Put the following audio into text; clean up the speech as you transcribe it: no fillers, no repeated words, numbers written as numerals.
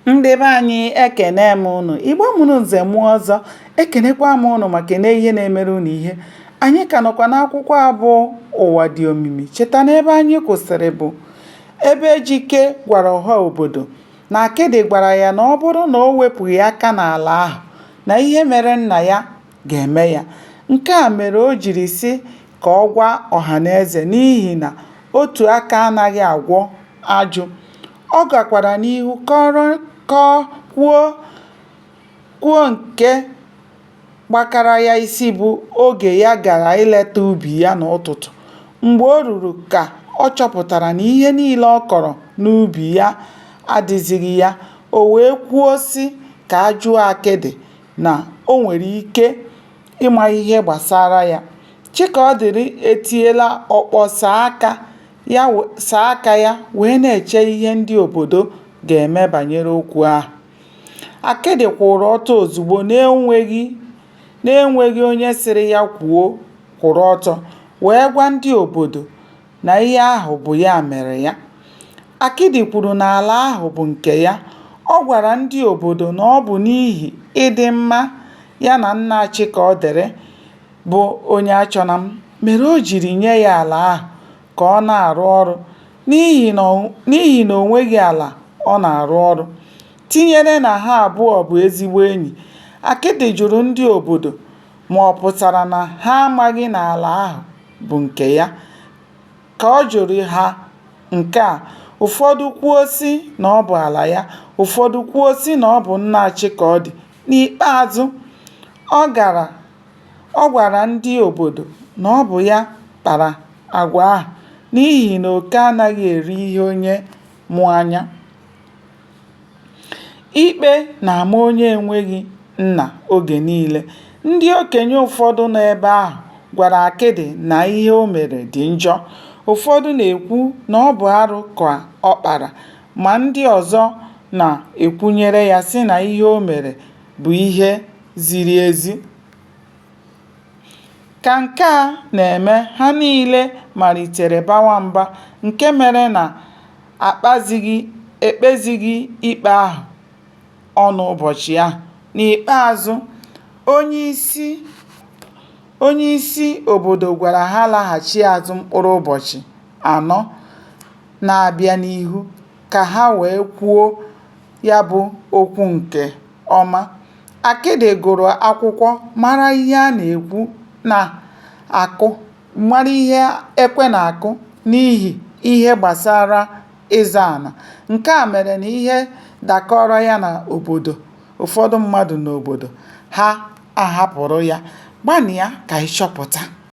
Ndị be anyị, ekene m ụnụ. Igbo mụrụ nze mụọ ọzọ, ekenekwa m ụnụ ma kene ihe na-emere ụnụ ihe. Anyị ka nọkwa n'akwụkwọ a bụ Ụwa Dị Omimi. Cheta na ebe anyị kwụsịrị bụ ebe Ejike gwara ọha obodo na Akịdị gwara ya na ọ bụrụ na o wepụghị aka n'ala ahụ, na ihe mere nna ya ga-eme ya. Nke a mere o jiri sị ka ọ gwa ọhanaeze n'ihi na otu aka anaghị agwọ ajụ. Ọ gakwara n'ihu kọọrọ kọọ kwuo kwuo nke gbakara ya isi bụ oge ya gara ileta ubi ya n'ụtụtụ. Mgbe o ruru ka ọ chọpụtara na ihe niile ọ kọrọ n'ubi ya adịzịghị ya, o wee kwuo sị ka a jụọ Akịdị na o nwere ike ịma ihe gbasara ya. Chikaọdịrị etiela ọkpọ saa aka ya wee na-eche ihe ndị obodo ga-eme banyere okwu ahụ. Akịdị kwụụrụ ọtọ ozugbo n'enweghị onye sịrị ya kwụrụ ọtọ wee gwa ndị obodo na ihe ahụ bụ ya mere ya. Akịdị kwuru na ala ahụ bụ nke ya. Ọ gwara ndị obodo na ọ bụ n'ihi ịdị mma ya na nna Chikaọdịrị bụ Onyeachọnam mere o jiri nye ya ala ahụ ka ọ na-arụ ọrụ n'ihi na o nweghị ala ọ na-arụ ọrụ, tinyere na ha abụọ bụ ezigbo enyi. Akịdị jụrụ ndị obodo ma ọ pụtara na ha amaghị na ala ahụ bụ nke ya. Ka ọ jụrụ ha nke a, ụfọdụ kwuo sị na ọ bụ ala ya, ụfọdụ kwuo sị na ọ bụ nna Chikaọdị. N'ikpeazụ, ọ gwara ndị obodo na ọ bụ ya kpara agwa ahụ n'ihi na oke anaghị eri ihe onye mụ anya. Ikpe na-ama onye enweghị nna oge niile. Ndị okenye ụfọdụ nọ ebe ahụ gwara Akịdị na ihe o mere dị njọ. Ụfọdụ na-ekwu na ọ bụ arụ ka ọ kpara, ma ndị ọzọ na-ekwunyere ya sị na ihe o mere bụ ihe ziri ezi. Ka nke a na-eme, ha niile malitere bawa mba nke mere na ekpezighị ikpe ahụ ọnụ ụbọchị ahụ. N'ikpeazụ, onyeisi obodo gwara ha laghachi azụ mkpụrụ ụbọchị anọ na-abịa n'ihu ka ha wee kwuo ya bụ okwu nke ọma. Akịdị gụrụ akwụkwọ mara ihe a na-ekwu na-akụ mara ihe ekwe na-akụ n'ihi ihe gbasara ịzọ ala. Nke a mere na ihe dakọọrọ ya na obodo ụfọdụ mmadụ n'obodo, ha ahapụrụ ya. Gbanịa ka ị chọpụta.